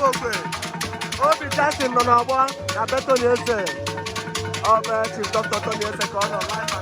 Okwe. Obi Jackson nọ n'ọgbọ na be Tony Eze. Ọ bụ Chief Dr. Tony Eze ka ọ nọ live.